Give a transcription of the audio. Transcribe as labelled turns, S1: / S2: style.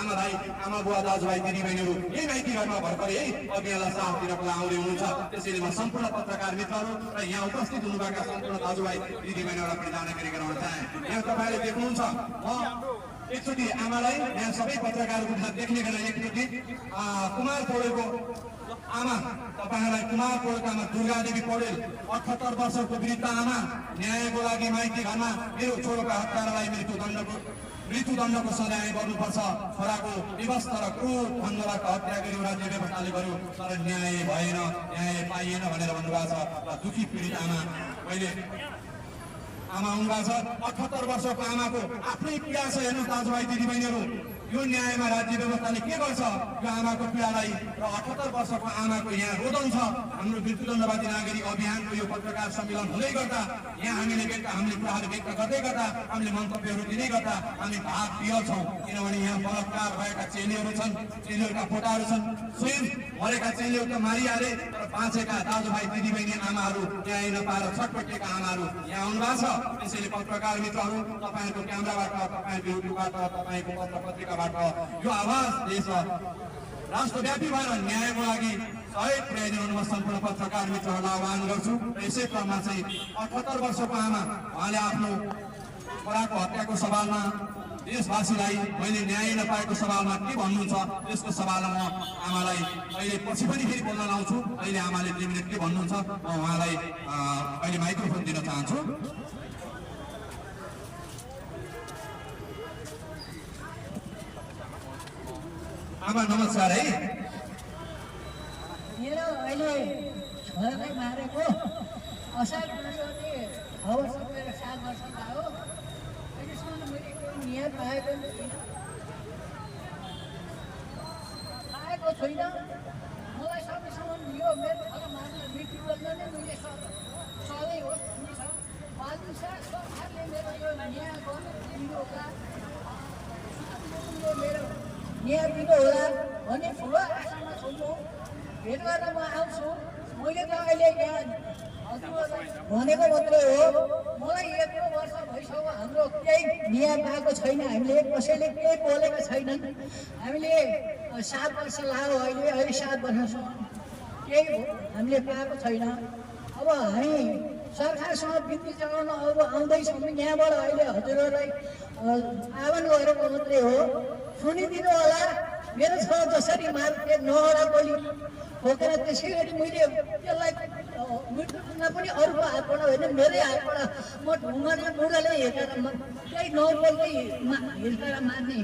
S1: आमा भाइ आमा बुवा दाजुभाइ दिदीबहिनीहरू यही माइती घरमा भर्खरै है अभियानलाई साथ दिनको लागि आउँदै हुनुहुन्छ। त्यसैले म सम्पूर्ण पत्रकार मित्रहरू र यहाँ उपस्थित हुनुभएका सम्पूर्ण दाजुभाइ दिदीबहिनीहरूलाई पनि जानकारी गराउन चाहे। यहाँ तपाईँले देख्नुहुन्छ म एकचोटि आमालाई यहाँ सबै पत्रकारको बिचमा देख्ने गरेर एकचोटि कुमार पौडेलको आमा तपाईँहरूलाई कुमार पौडेलको आमा दुर्गादेवी पौडेल 78 वर्षको वृद्ध आमा न्यायको लागि माइती घरमा मेरो छोरोका हत्यारालाई मृत्युदण्डको सजाय गर्नुपर्छ। छोराको विवश र क्रूर ढङ्गबाट हत्या गरी राज्य व्यवस्थाले गर्यो तर न्याय भएन, न्याय पाइएन भनेर भन्नुभएको छ। र दुखी पीडित आमा मैले आमा हुनुभएको छ। 78 वर्षको आमाको आफ्नै पीडा छ। हेर्नु दाजुभाइ दिदीबहिनीहरू यो न्यायमा राज्य व्यवस्थाले के गर्छ यो आमाको पीडालाई। र 78 वर्षको आमाको यहाँ रोदन छ। हाम्रो मृत्युदण्डवादी नागरिक अभियानको यो पत्रकार सम्मेलन हुँदै गर्दा यहाँ हामीले कुराहरू व्यक्त गर्दै गर्दा हामीले मन्तव्यहरू दिँदै गर्दा हामी भाग दिएछौँ। किनभने यहाँ बलात्कार भएका चेलीहरू छन्, चेलीहरूका फोटाहरू छन्, स्वयं मरेका चेलीहरू त मारिहाले तर बाँचेका दाजुभाइ दिदीबहिनी आमाहरू न्याय नपाएर छटपटिएका आमाहरू यहाँ आउनुभएको छ। त्यसैले पत्रकार मित्रहरू तपाईँहरूको क्यामेराबाट, तपाईँहरूको युट्युबबाट, तपाईँको पत्र पत्रिकाबाट यो आवाज देश राष्ट्रव्यापी भएर न्यायको लागि सहयोग पुर्याइदिनु सम्पूर्ण पत्रकार मित्रहरूलाई आह्वान गर्छु। र यसै क्रममा चाहिँ 78 वर्षको आमा उहाँले आफ्नो छोराको हत्याको सवालमा देशवासीलाई मैले न्याय नपाएको सवालमा के भन्नुहुन्छ त्यसको सवालमा म आमालाई अहिले पछि पनि फेरि बोल्न लाउँछु। अहिले आमाले 2 मिनट के भन्नुहुन्छ म उहाँलाई अहिले माइक्रोफोन दिन चाहन्छु। आमा नमस्कार है।
S2: मेरो अहिले छोरालाई मारेको असार मासले 6 वर्ष मेरो 7 वर्ष भयो। अहिलेसम्म मैले केही न्याय पाएको छैन। मलाई सकेसम्म यो मेरो छोरा मार्ने मृत्युदण्ड नै मैले सधैँ होस् भन्ने छ। सरकारले मेरो यो न्याय गर्न दिनु होला, मेरो न्याय दिनु होला भन्ने ठुलो आशामा छु। म भेट गर्न म आउँछु। मैले त अहिले यहाँ हजुरलाई भनेको मात्रै हो। मलाई 1 वर्ष भइसक्यो हाम्रो केही न्याय पाएको छैन। हामीले कसैले केही बोलेको छैनन्। हामीले 7 वर्ष लाग्यो अहिले 7 वर्षसम्म केही हामीले पाएको छैन। अब हामी सरकारसँग बिन्ती चढाउन अब आउँदैछौँ। यहाँबाट अहिले हजुरहरूलाई आह्वान गरेको मात्रै हो, सुनिदिनु होला। मेरो छोरा जसरी मार्थे नहोला बोली ठोकेर त्यसै गरी मैले त्यसलाई मृत्युदण्ड पनि अरूको हातबाट होइन मेरै हातबाट म ढुङ्गाले बुढाले हेरेर केही नबोल्दै हिर्काएर मार्ने